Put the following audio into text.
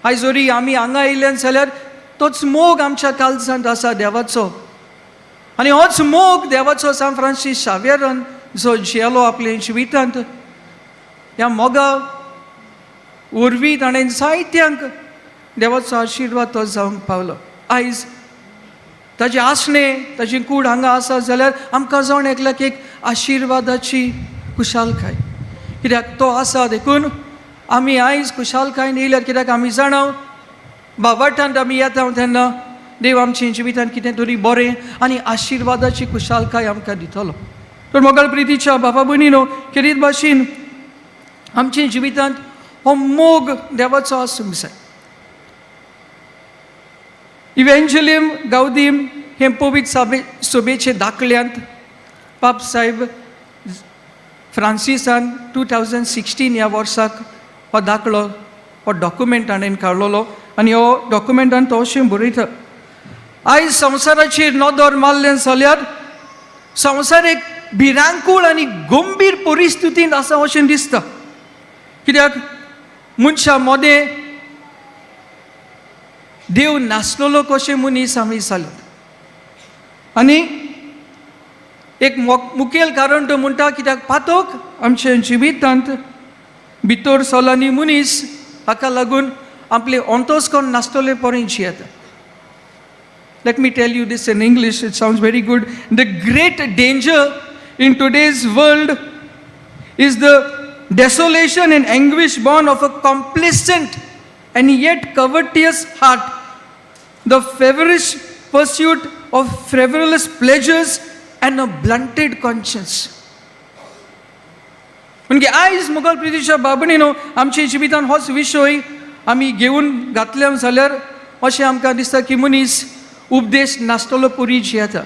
आयज जरी आमी हांगा येयल्यान जाल्यार तोच मोग आमच्या काळजांत आसा देवाचो. आनी होच मोग देवाचो सांत फ्रांसीस शाव्यरान जो जियेलो आपल्या जिवितांत, ह्या मोगा वरवीं ताणें जायत्यांक देवाचो आशिर्वाद तो जावंक पावलो. आयज ताजें आसणें, ताजी कूड हांगा आसा जाल्यार आमकां जावन एकल्याक एक आशिर्वादाची खुशालकाय, कित्याक तो आसा देखून आमी आयज खुशालकायेन येयल्यार, कित्याक आमी जाणा बाबाटांत आमी येता तेन्ना देव आमच्या जिवितांत कितें तरी बरें आनी आशिर्वादाची खुशालकाय आमकां दितलो. तर मोगाळ प्रितीच्या बाबा भयणीनो, खेरीत भाशेन आमच्या जिवितांत हो मोग देवाचो आसूंक जाय. इव्हेंजलियम गावदीम हें पवित्र साबे सभेचे दाखल्यांत पाप साहेब फ्रांसिसान 2016 ह्या वर्साक हो दाखलो, हो डॉक्युमेंट हाणें काडलेलो आनी हो डॉक्युमेंटान तो अशें बरयता, आयज संवसाराचेर नदर मारलें जाल्यार संवसार एक भिरांकूळ आनी गंभीर परिस्थितींत आसा अशें दिसता, कित्याक मनशां मदें देव नासलेलो कशें मनीस आमी जाल्यात. आनी एक मुखेल कारण तो म्हणटा, कित्याक पातक आमच्या जिवितांत भितर सरला आनी मनीस हाका लागून आपले अंतस्कर्ण नासतले पर्यंत जियेता. Let me tell you this in English, it sounds very good. The great danger in today's world is the desolation and anguish born of a complacent and yet covetous heart, the feverish pursuit of frivolous pleasures, and a blunted conscience. म्हणजे आयज मोगाळ प्रितीच्या बाबणीनो, आमच्या जिवितान होच विशय आमी घेवन घातले जाल्यार अशें आमकां दिसता की मनीस उपदेश नासतलो परी जियेता.